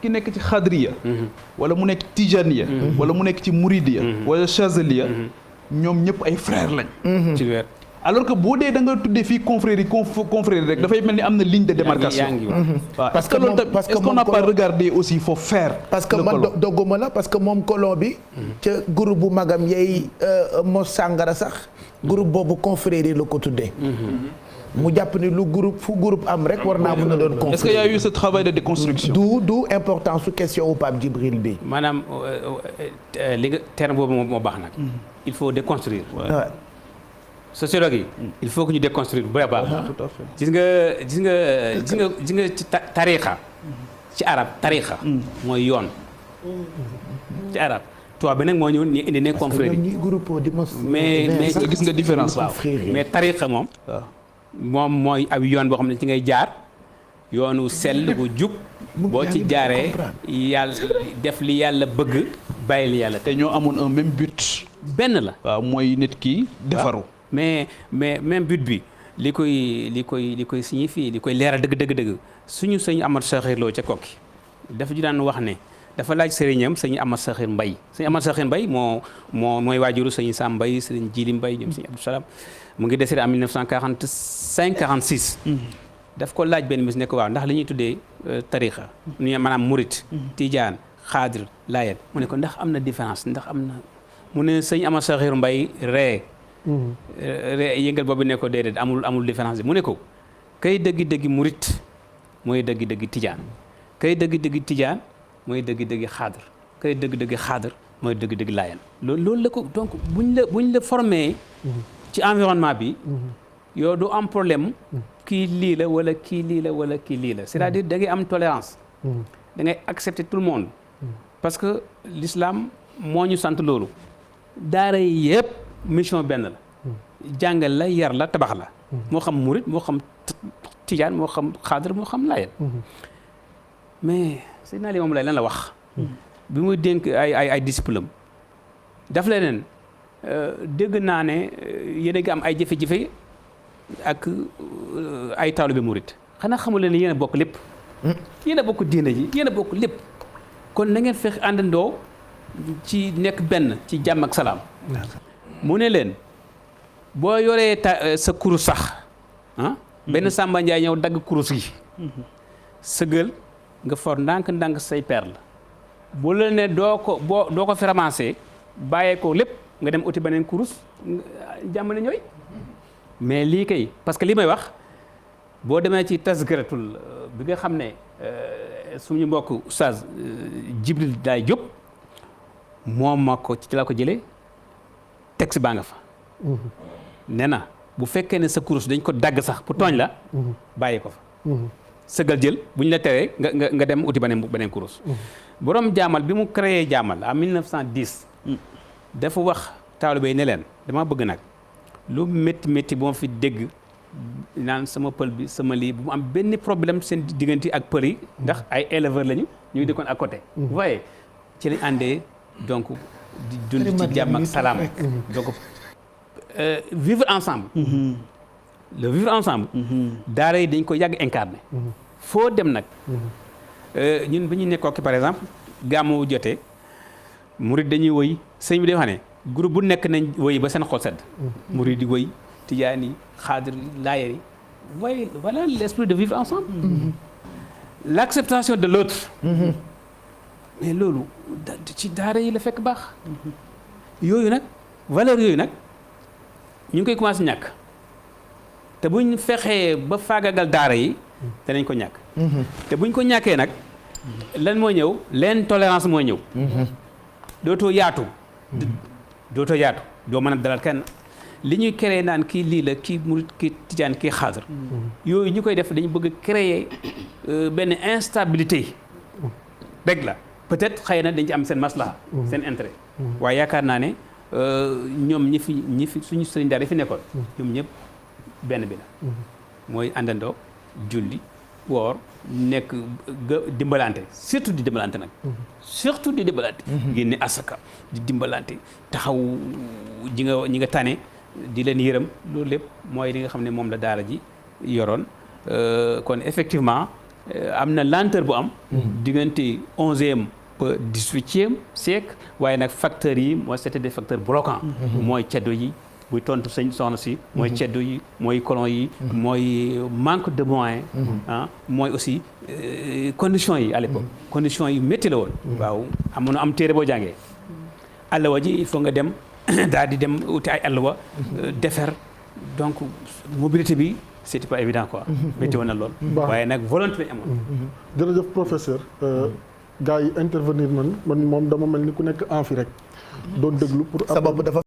ki nekk ci xadriya wala mu nekk tijaniya wala mu nekk ci muridiya wala chazaliya ñoom ñëpp ay frère lañ ci weer alors que boo dee da nga tuddee fii confrérie confrérie rek dafay mel ni am na ligne de démarcation waaw parce que loolu tamit est-ce qu'on n'a pas regardé aussi faut faire parce que man dogguma la parce que moom colon bi ca groupe bu magam yey Mos Sangara sax groupe boobu confrérie la ko tuddee mu jàpp ni lu groupe fu groupe am rek war naa mën a doon confrérie. Est-ce qu'il y a eu ce travail de déconstruction du importance su question wu Pape Djibril bi maanaam li nga terme boobu moo baax nag il faut déconstruire sociologue yi il faut que ñu déconstruire bu baax tout à fait gis nga ci tarixa ci arab tarixa mooy yoon ci arab tubaab bi nag moo ñëw ni indi ne confrérie mais gis nga différence waaw mais tarixa moom mooy ab yoon boo xam ne ci ngay jaar yoonu sell bu jub boo ci jaaree yàlla def li yàlla bëgg bàyyi li yàlla te ñoo amoon un même but benn la waaw mooy nit ki defaru mais même but bi li koy signifie li koy leeral dëgg suñu sëñ Amat Saxir Lo ca Kokki dafa ju daan wax ne dafa laaj sëriñam sëñ Amat Saxir Mbay sëñ Amat Saxir Mbay mooy waajuru sëñ Sam Mbay sëñ Jili Mbay ñoom sëñ Abdou Salam mu ngi décédé en 1945 46 daf ko laaj benn bis ne ko waaw ndax li ñuy tuddee tarixa ñu maanaam murit tijaan xaadir laayeen mu ne ko ndax am na différence ndax am na mu ne sëñ Amat Saxir Mbay ree yëngal boobu ne ko déedéet amul différence bi mu ne ko kay dëggi murit mooy dëggi tijaan kay dëggi tijaan mooy dëggi xaadir kay dëggi xaadir mooy dëggi laayeen loolu la ko donc buñ la formé ci environnement bi yow du am problème kii lii la wala kii lii la wala kii lii la c'est-à-dire da ngay am tolérance da ngay accepter tout le monde parce que l'islam moo ñu sant loolu daara yi yëpp mission benn la jàngal la yar la tabax la moo xam murit moo xam tijaan moo xam xaadir moo xam laayeen mais Seydina Limaamu Laay lan la wax bi muy dénk ay disciple am daf leneen dégg naa ne yéen a ngi am ay jafe-jafe ak ay taalibe murit xanaa xamul leen ne yéen a bokk lépp yéen a bokk diine ji yéen a bokk lépp kon na ngeen fex àndandoo ci nekk benn ci jàmm ak salaam mu ne leen boo yoree sa kurus sax benn Samba Ndiaye ñëw dagg kurus gi sëgal nga for ndànk say perle bu la ne doo ko fi ramasser bàyyee ko lépp nga dem uti beneen kurus jàmm ne ñooy mais lii kay parce que li may wax boo demee ci tasgaratul bi nga xam ne suñu mbokk oustaz Jibril Daay Diop moom ma ko ci la ko jëlee texte baa nga fa nee na bu fekkee ne sa kurus dañ ko dagg sax pour tooñ la bàyyi ko fa sëgal jël bu ñu la teree nga dem uti beneen kurus borom jaamal bi mu créé jaamal en 1910 dafa wax taalibe yi ne leen dama bëgg nag lu métti bu ma fi dégg naan sama pël bi sama lii bu mu am benn problème seen diggante ak pël yi ndax ay éleveurs lañu ñuy dëkkoon à côté vous voyez ci lañ àndee donc di dund ci jàmm ak salaam donc vivre ensemble le vivre ensemble daara yi dañ ko yàgg incarné foo dem nag ñun bi ñu nekkoo ki par exemple gàmmu jotee murid dañuy woy sëñ bi day wax ne groupe bu nekk nañ woy ba seen xol sedd murid di woy tijaan yi xaadir laayeen yi voyez voilà l'esprit de vivre ensemble l'acceptation de l'autre mais loolu ci daara yi la fekk baax yooyu nag valeur yooyu nag ñu ngi koy commencé ñàkk te buñ fexee ba faagagal daara yi danañ ko ñàkk te buñ ko ñàkkee nag lan mooy ñëw l'intolérance mooy ñëw dootoo yaatu doo mën a dalal kenn li ñuy créer naan kii lii la kii murit kii tijaan kii xaadir yooyu ñu koy def dañu bëgg créer benn instabilité rek la peut-être xëy na dañ ci am seen maslaha seen intérêt waaye yaakaar naa ne ñoom ñi fi suñu sëriñ daara yi fi nekkoon ñoom ñëpp benn bi la mooy àndandoo julli woor nekk dimbalante surtout di dimbalante nag surtout di dimbalante génne asaka di dimbalante taxaw ñi nga tane di leen yërëm loolu lépp mooy li nga xam ne moom la daara ji yoroon kon effectivement am na lenteur bu am diggante 11e ba 18e siècle waaye nag facteurs yi mooy c'était des facteurs bloquants mooy ceddo yi buy tontu sëñ soxna si mooy ceddo yi mooy colon yi mooy manque de moyens mooy aussi conditions yi à l'époque conditions yi métti la woon waaw amoon am téere boo jàngee àlluwa ji il faut nga dem daal di dem uti ay àlluwa defer donc mobilité bi c'était pas évident quoi métti woon na lool waaye nag volonté lañ amoon jërëjëf professeur gars yi intervenir man moom dama mel ni ku nekk amphi rek doon déglu pour sa bopp dafa